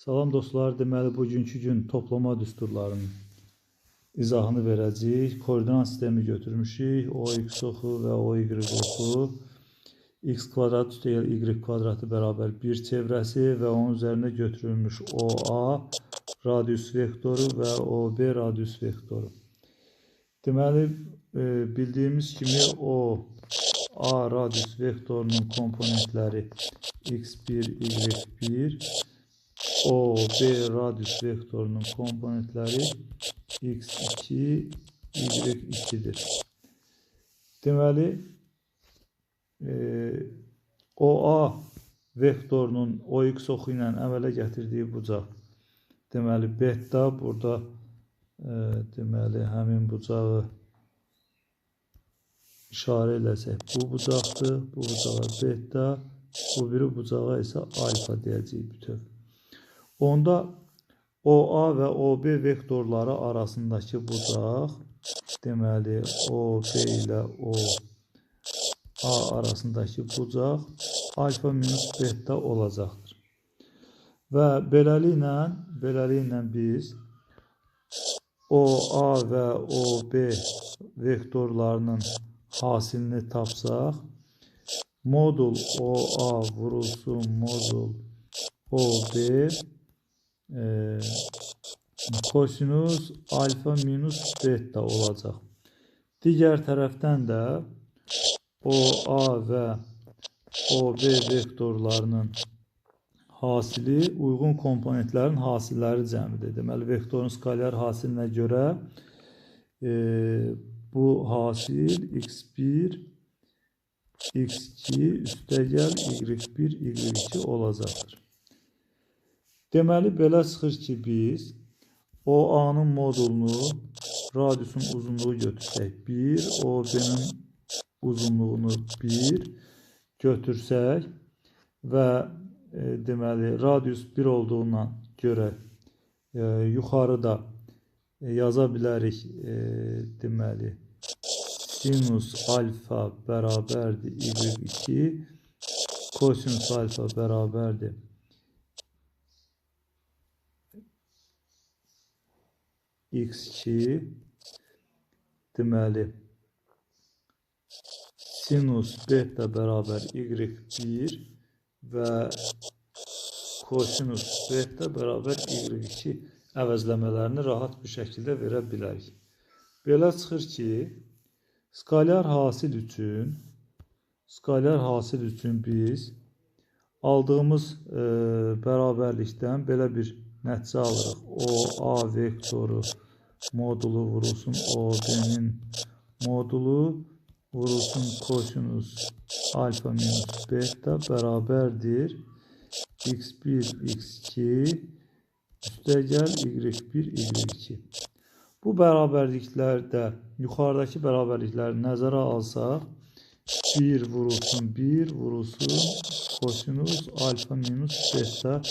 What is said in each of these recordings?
Salam dostlar, deməli bugünkü gün toplama düsturlarının izahını verəcəyik. Koordinat sistemi götürmüşük. OX oxu və OY oxu. X kvadrat üstəgəl Y kvadratı bərabər 1 çevrəsi və onun üzərində götürülmüş OA radius vektoru və OB radius vektoru. Deməli, bildiyimiz kimi OA radius vektorunun komponentləri x1, y1, OB radius vektorunun komponentləri x2, y2-dir. Deməli, OA vektorunun OX oxu ilə əmələ gətirdiyi bucaq, deməli, beta, burada deməli, həmin bucağı işarə eləsək, bu bucaqdır, bu bucağa beta, bu biri bucağa isə alfa deyəcəyik bütöv. Onda OA və OB vektorları arasındakı bucaq, deməli, OB ilə OA arasındakı bucaq alfa minus beta olacaqdır. Və beləliklə biz OA və OB vektorlarının hasilini tapsaq, modul OA vurulsun modul OB kosinus alfa minus beta olacaq. Digər tərəfdən də OA və OB vektorlarının hasili uyğun komponentlərin hasilləri cəmidir. Deməli, vektorun skalyar hasilinə görə bu hasil x1, x2 üstəgəl y1, y2 olacaqdır. Deməli, belə çıxır ki, biz OA-nın modulunu radiusun uzunluğu götürsək 1, OB-nin uzunluğunu 1 götürsək və deməli, radius 1 olduğuna görə yuxarıda yaza bilərik, deməli, sinus alfa bərabərdir y2, kosinus alfa bərabərdir x2, deməli, sinus beta bərabər y1 və kosinus beta bərabər y2 əvəzləmələrini rahat bir şəkildə verə bilərik. Belə çıxır ki, skalyar hasil üçün biz aldığımız bərabərlikdən belə bir nəticə alırıq. OA vektoru modulu vurulsun OB-nin modulu vurulsun kosinus alfa minus beta bərabərdir x1, x2 üstəgəl y1, y2. Bu bərabərliklərdə yuxarıdakı bərabərlikləri nəzərə alsaq, 1 vurulsun 1 vurulsun kosinus alfa minus beta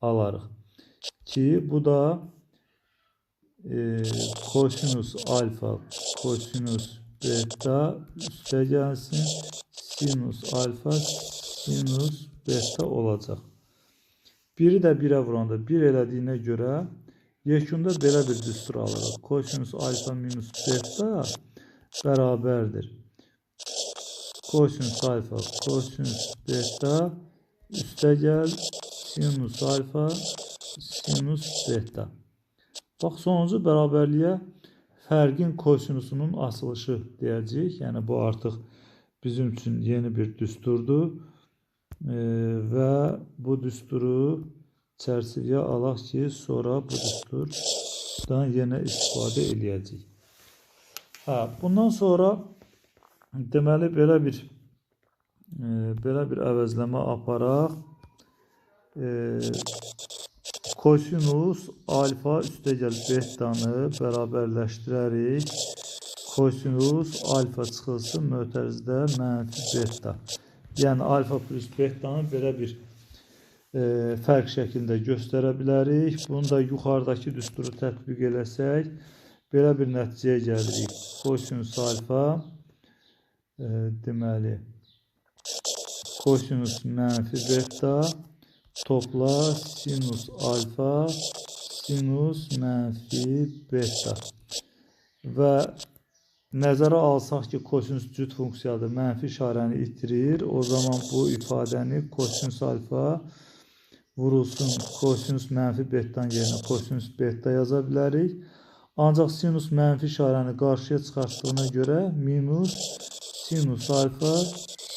alarıq. Ki, bu da kosinus alfa kosinus beta üstə gəlsin, sinus alfa sinus beta olacaq. Biri də 1-ə vuranda 1 elədiyinə görə yekunda belə bir düstur alırıq. Kosinus alfa minus beta bərabərdir kosinus alfa kosinus beta üstə gəl sinus alfa sinus beta. Bax, sonuncu bərabərliyə fərqin kosinusunun açılışı deyəcəyik. Yəni, bu artıq bizim üçün yeni bir düsturdur və bu düsturu çərçivəyə alaq ki, sonra bu düsturdan yenə istifadə eləyəcəyik. Bundan sonra deməli, belə bir əvəzləmə aparaq. Kosinus alfa üstəgəl betanı bərabərləşdirərik. Kosinus alfa çıxılsın mötərizdə mənfi beta. Yəni, alfa plus betanı belə bir fərq şəklində göstərə bilərik. Bunu da yuxarıdakı düsturu tətbiq eləsək, belə bir nəticəyə gəlirik. Kosinus alfa, deməli, kosinus mənfi beta topla sinus alfa sinus mənfi beta. Və nəzərə alsaq ki, kosinus cüt funksiyadır, mənfi işarəni itirir. O zaman bu ifadəni kosinus alfa vurulsun kosinus mənfi betanın yerinə kosinus beta yaza bilərik. Ancaq sinus mənfi işarəni qarşıya çıxartdığına görə minus sinus alfa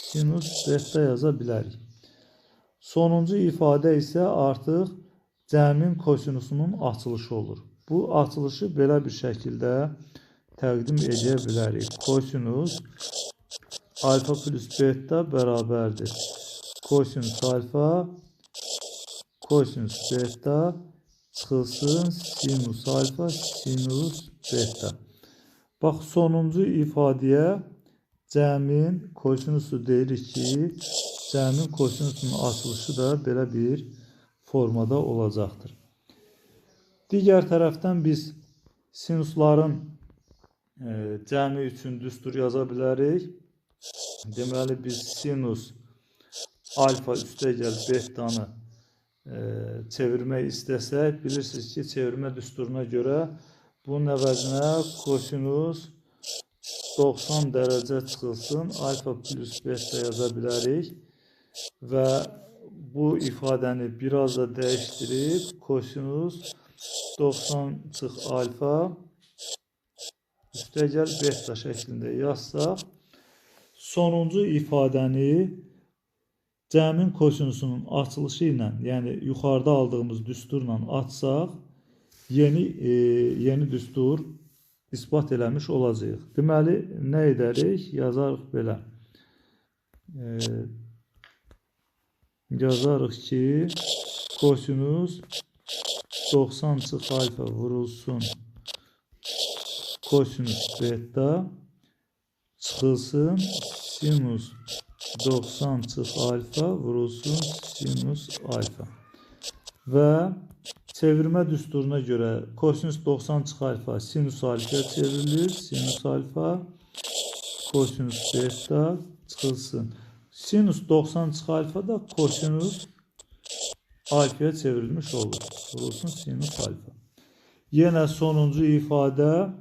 sinus beta yaza bilərik. Sonuncu ifadə isə artıq cəmin kosinusunun açılışı olur. Bu açılışı belə bir şəkildə təqdim edə bilərik. Kosinus alfa plus beta bərabərdir kosinus alfa kosinus beta çıxılsın sinus alfa sinus beta. Bax, sonuncu ifadəyə cəmin kosinusu deyirik ki, cəmin kosinusunun açılışı da belə bir formada olacaqdır. Digər tərəfdən biz sinusların cəmi üçün düstur yaza bilərik. Deməli, biz sinus alfa üstəgəl betanı çevirmək istəsək, bilirsiniz ki, çevirmə düsturuna görə bunun əvəzinə kosinus 90 dərəcə çıxılsın, alfa plus beta yaza bilərik və bu ifadəni biraz da dəyişdirib kosinus 90 çıx alfa üstəgəl beta şəklində yazsaq, sonuncu ifadəni cəmin kosinusunun açılışı ilə, yəni yuxarıda aldığımız düsturla açsaq, yeni düstur isbat eləmiş olacağıq. Deməli, nə edərik? Yazarıq belə. Yazarıq ki, kosinus 90 çıx alfa vurulsun kosinus beta çıxılsın sinus 90 çıx alfa vurulsun sinus alfa. Və çevirmə düsturuna görə kosinus 90 çıx alfa sinus alfaya çevrilir. Sinus alfa kosinus beta çıxılsın. Sinus 90 çıx alfa da kosinus alfaya çevrilmiş olur. Vurulsun sinus alfa. Yenə sonuncu ifadə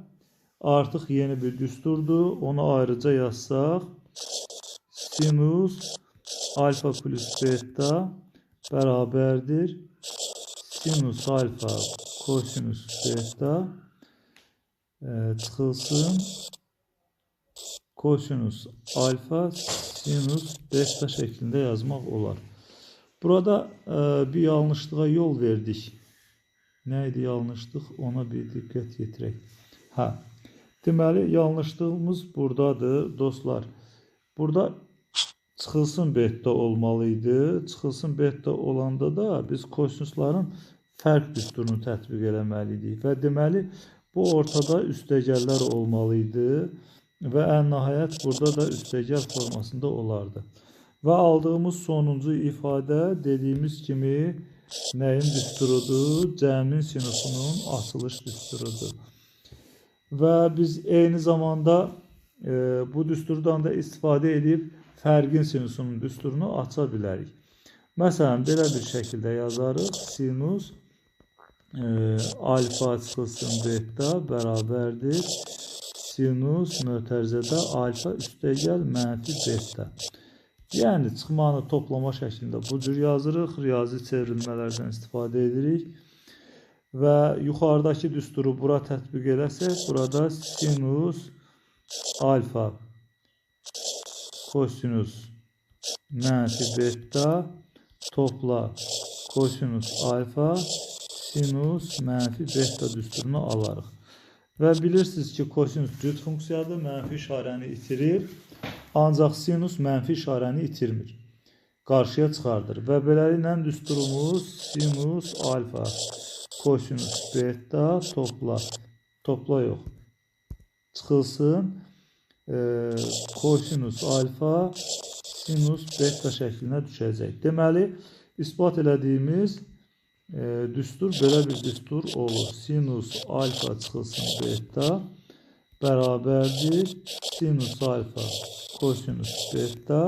artıq yeni bir düsturdur. Onu ayrıca yazsaq, sinus alfa plus beta bərabərdir sinus alfa kosinus beta çıxılsın kosinus alfa sinus beta şəklində yazmaq olar. Burada bir yanlışlığa yol verdik. Nə idi yanlışlıq? Ona bir diqqət yetirək. Hə. Deməli, yanlışlığımız buradadır, dostlar. Burada çıxılsın beta olmalı idi. Çıxılsın beta olanda da biz kosinusların fərq düsturunu tətbiq eləməli idik. Və deməli, bu ortada üstəgəllər olmalı idi və ən nəhayət burada da üstəgəl formasında olardı. Və aldığımız sonuncu ifadə dediyimiz kimi nəyin düsturudur? Cəmin sinusunun açılış düsturudur. Və biz eyni zamanda bu düsturdan da istifadə edib fərqin sinusunun düsturunu aça bilərik. Məsələn, belə bir şəkildə yazarıq. Sinus alfa çıxılsın beta bərabərdir sinus mötərizədə alfa üstəgəl mənfi beta. Yəni, çıxmanı toplama şəklində bu cür yazırıq. Riyazi çevrilmələrdən istifadə edirik. Və yuxarıdakı düsturu bura tətbiq eləsək, burada sinus alfa kosinus mənfi beta topla kosinus alfa sinus mənfi beta düsturunu alarıq. Və bilirsiniz ki, kosinus cüt funksiyadır, mənfi işarəni itirir. Ancaq sinus mənfi işarəni itirmir. Qarşıya çıxardır. Və beləliklə düsturumuz sinus alfa kosinus beta topla, topla yox, çıxılsın kosinus alfa sinus beta şəklinə düşəcək. Deməli, isbat elədiyimiz düstur belə bir düstur olur. Sinus alfa çıxılsın beta bərabərdir sinus alfa kosinus beta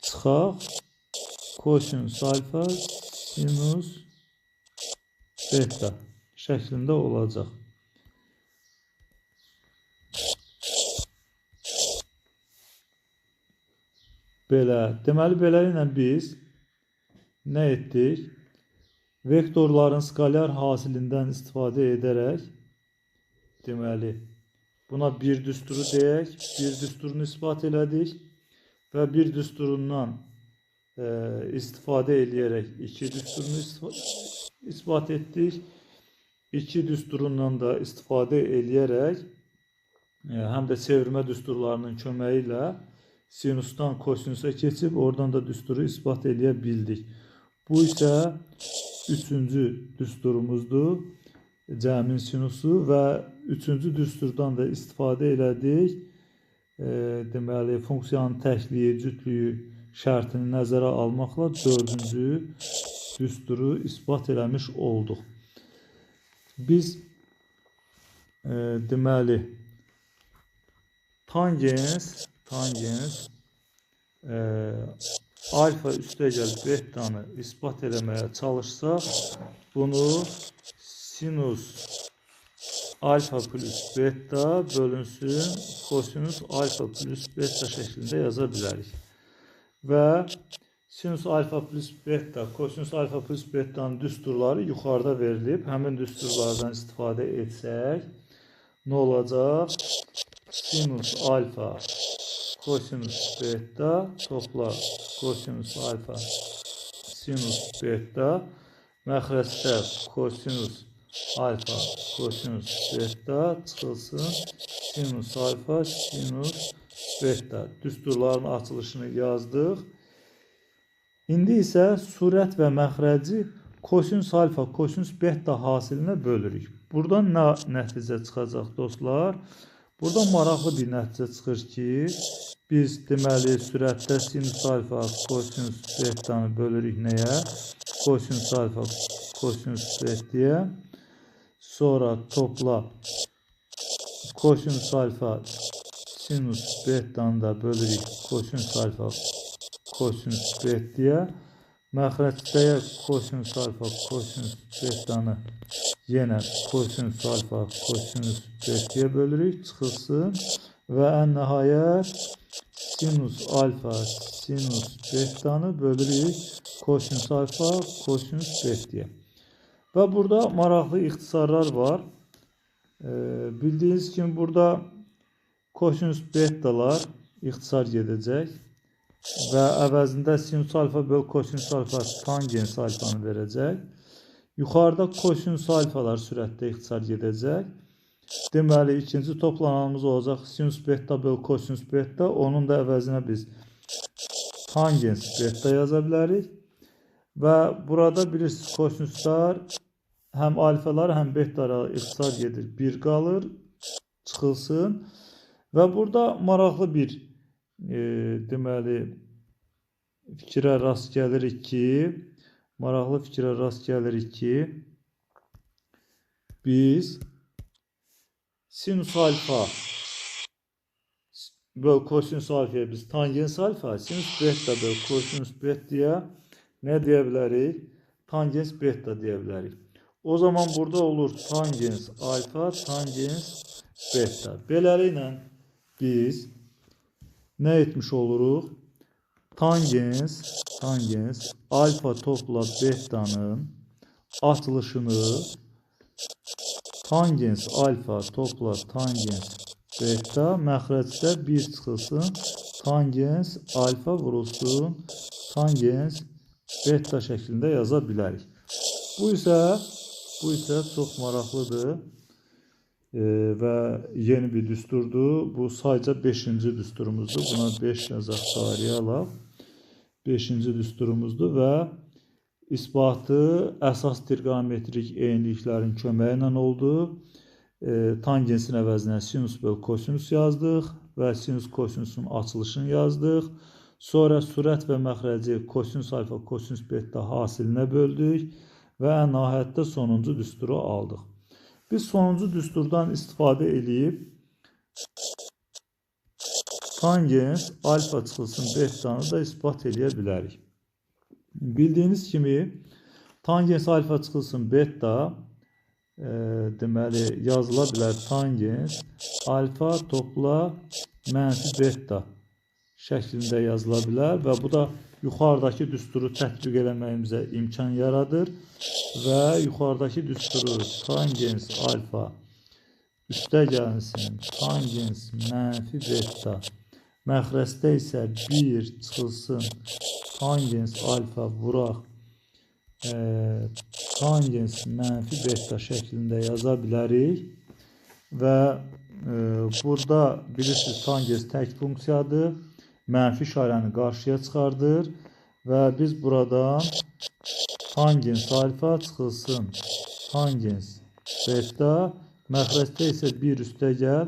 çıxaq kosinus alfa sinus beta şəklində olacaq. Belə, deməli, beləliklə biz nə etdik? Vektorların skalyar hasilindən istifadə edərək, deməli, buna bir düsturu deyək, bir düsturunu isbat elədik və bir düsturundan istifadə eləyərək iki düsturunu isbat etdik. İki düsturundan da istifadə eləyərək, həm də çevirmə düsturlarının köməyi ilə sinusdan kosinusa keçib, oradan da düsturu isbat eləyə bildik. Bu isə üçüncü düsturumuzdur, cəmin sinusu və üçüncü düsturdan da istifadə elədik. Deməli, funksiyanın təkliyi, cütlüyü şərtini nəzərə almaqla dördüncü düsturu isbat eləmiş olduq. Biz, deməli, tangens alfa üstəgəl betanı isbat eləməyə çalışsaq, bunu sinus alfa plus beta bölünsün kosinus alfa plus beta şəklində yaza bilərik. Və sinus alfa plus beta, kosinus alfa plus betanın düsturları yuxarıda verilib. Həmin düsturlardan istifadə etsək, nə olacaq? Sinus alfa kosinus beta topla kosinus alfa sinus beta məxrəcdə kosinus alfa kosinus beta çıxılsın sinus alfa sinus beta. Düsturların açılışını yazdıq. İndi isə sürət və məxrəci kosinus alfa kosinus beta hasilinə bölürük. Buradan nə nəticə çıxacaq dostlar? Buradan maraqlı bir nəticə çıxır ki, biz deməli sürətdə sinus alfa kosinus betanı bölürük nəyə? Kosinus alfa kosinus beta'ya. Sonra topla kosinus alfa sinus betanı da bölürük kosinus alfa kosinus beta'ya. Məxrəcdə kosinus alfa kosinus betanı yenə kosinus alfa kosinus beta'ya bölürük, çıxılsın və ən nəhayət sinus alfa sinus betanı bölürük kosinus alfa kosinus beta'ya. Və burada maraqlı ixtisarlar var. Bildiyiniz kimi burada kosinus betalar ixtisar gedəcək və əvəzində sinus alfa böl kosinus alfa tangens alfanı verəcək. Yuxarıda kosinus alfalar sürətdə ixtisar gedəcək. Deməli, ikinci toplananımız olacaq sinus beta böl kosinus beta. Onun da əvəzinə biz tangens beta yaza bilərik. Və burada bilirsiniz, kosinuslar həm alfalar, həm betalara ixtisar gedir. Bir qalır, çıxılsın. Və burada maraqlı bir deməli, fikrə rast gəlirik ki, biz sinus alfa böl kosinus alfaya biz tangens alfa, sinus beta böl kosinus beta'ya nə deyə bilərik? Tangens beta deyə bilərik. O zaman burada olur tangens alfa, tangens beta. Beləliklə biz nə etmiş oluruq? Tangens alfa topla betanın açılışını tangens alfa topla tangens beta məxrəcdə 1 çıxılsın, tangens alfa vurulsun, tangens beta şəklində yaza bilərik. Bu isə çox maraqlıdır və yeni bir düsturdur. Bu sayca 5-ci düsturumuzdur. Buna 5 yazaq, tarihi alaq. 5-ci düsturumuzdur və isbatı əsas triqonometrik eyniliklərin köməyi ilə oldu. Tangensin əvəzinə sinus böl kosinus yazdıq və sinus kosinusun açılışını yazdıq. Sonra sürət və məxrəci kosinus alfa kosinus beta hasilinə böldük və ən nəhayətdə sonuncu düsturu aldıq. Biz sonuncu düsturdan istifadə eləyib tangens alfa çıxılsın betanı da isbat eləyə bilərik. Bildiyiniz kimi tangens alfa çıxılsın beta, deməli yazıla bilər tangens alfa topla mənfi beta şəklində yazıla bilər və bu da yuxarıdakı düsturu tətbiq eləməyimizə imkan yaradır və yuxarıdakı düsturu tangens alfa üstə gəlsin tangens mənfi beta, məxrəcdə isə 1 çıxılsın tangens alfa vuraq tangens mənfi beta şəklində yaza bilərik və burada bilirsiniz tangens tək funksiyadır, mənfi işarəni qarşıya çıxardır və biz buradan tangens alfa çıxılsın tangens beta, məxrəcdə isə 1 üstə gəl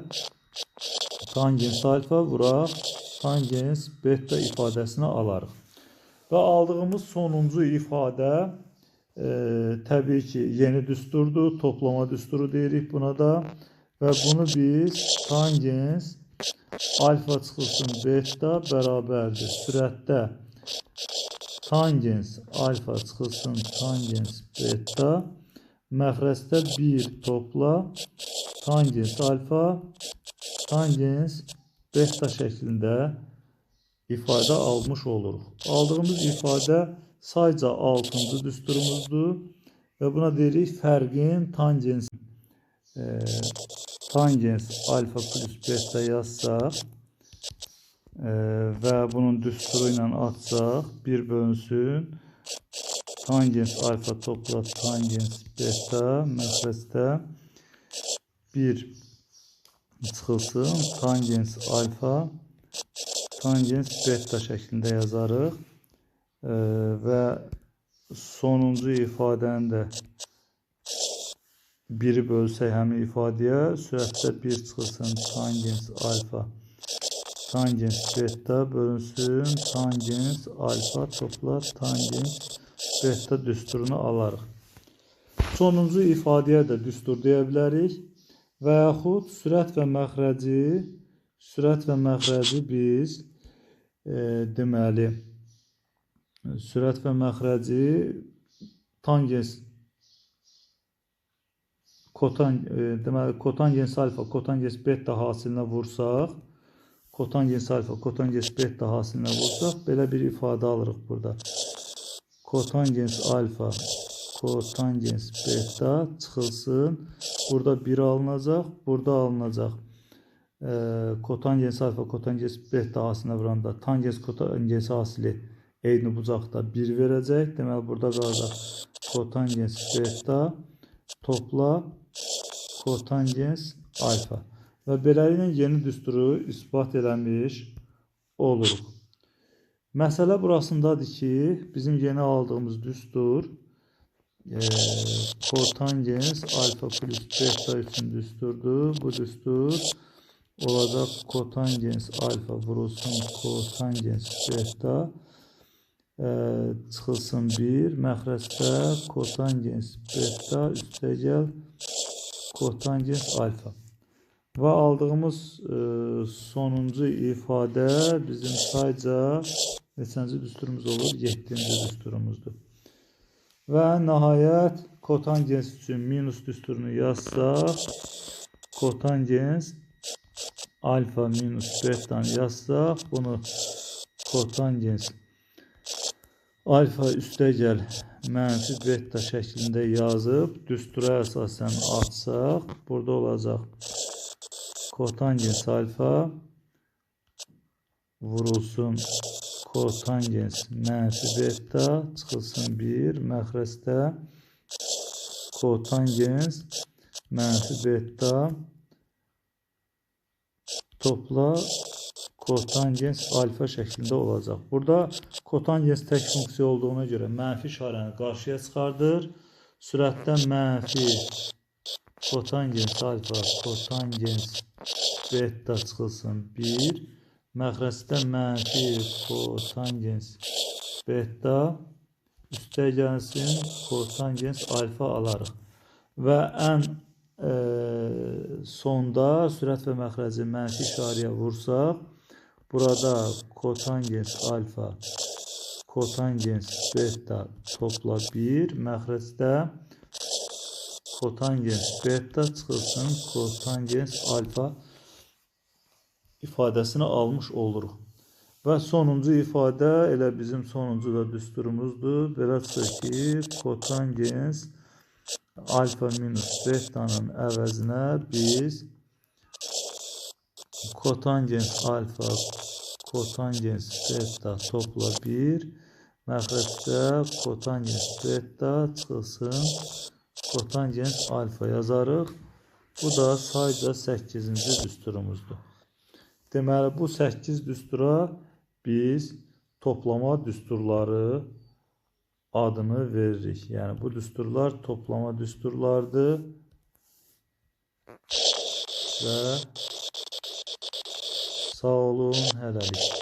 tangens alfa vuraq tangens beta ifadəsini alarıq. Və aldığımız sonuncu ifadə təbii ki, yeni düsturdur, toplama düsturu deyirik buna da və bunu biz tangens alfa çıxılsın beta bərabərdir sürətdə tangens alfa çıxılsın tangens beta, məxrəcdə 1 topla tangens alfa tangens beta şəklində ifadə almış oluruq. Aldığımız ifadə sayca 6-cı düsturumuzdur və buna deyirik fərqin tangens tangens alfa plus beta yazsaq və bunun düsturu ilə atsaq 1 bölünsün tangens alfa topla tangens beta, məxrəcdə 1 çıxılsın tangens alfa tangens beta şəklində yazarıq və sonuncu ifadəni də 1-i bölsək həmin ifadəyə sürətdə 1 çıxılsın tangens alfa tangens beta bölünsün tangens alfa topla tangens beta düsturunu alarıq. Sonuncu ifadəyə də düstur deyə bilərik və yaxud sürət və məxrəci biz deməli sürət və məxrəci tangens deməli kotangens alfa kotangens beta hasilinə vursaq, kotangens alfa kotangens beta hasilinə vursaq belə bir ifadə alırıq burada. Kotangens alfa kotangens beta çıxılsın. Burada 1 alınacaq, burada alınacaq. Kotangens alfa kotangens beta hasilinə vuranda tangens kotangens hasili eyni bucaqda 1 verəcək. Deməli burada qalacaq kotangens beta topla kotangens alfa. Və beləliklə yeni düsturu isbat eləmiş oluruq. Məsələ burasındadır ki, bizim yeni aldığımız düstur kotangens alfa plus beta üçün düsturdur. Bu düstur olacaq kotangens alfa vurulsun kotangens beta çıxılsın 1, məxrəcdə kotangens beta üstə gəl kotangens alfa. Və aldığımız sonuncu ifadə bizim sayca neçənci düsturumuz olur? 7-ci düsturumuzdur. Və nəhayət kotangens üçün minus düsturunu yazsaq, kotangens alfa minus betanı yazsaq, bunu kotangens alfa üstə gəl mənfi beta şəklində yazıb düstura əsasən atsaq, burada olacaq kotangens alfa vurulsun kotangens mənfi beta çıxılsın 1, məxrəcdə kotangens mənfi beta topla kotangens alfa şəklində olacaq. Burada kotangens tək funksiya olduğuna görə mənfi işarəni qarşıya çıxardır. Sürətdə mənfi kotangens alfa kotangens beta çıxılsın 1, məxrəcdə mənfi kotangens beta üstə gəlsin kotangens alfa alarıq. Və ən sonda sürət və məxrəci mənfi işarəyə vursaq, burada kotangens alfa kotangens beta topla 1 məxrəcdə kotangens beta çıxılsın kotangens alfa ifadəsini almış oluruq. Və sonuncu ifadə elə bizim sonuncu da düsturumuzdur. Belə çıxır ki, kotangens alfa minus betanın əvəzinə biz kotangens alfa kotangens beta topla 1 məxrəcdə kotangens beta çıxılsın kotangens alfa yazarıq. Bu da sayca 8-ci düsturumuzdur. Deməli, bu 8 düstura biz toplama düsturları adını veririk. Yəni, bu düsturlar toplama düsturlardır və sağ olun, hələlik.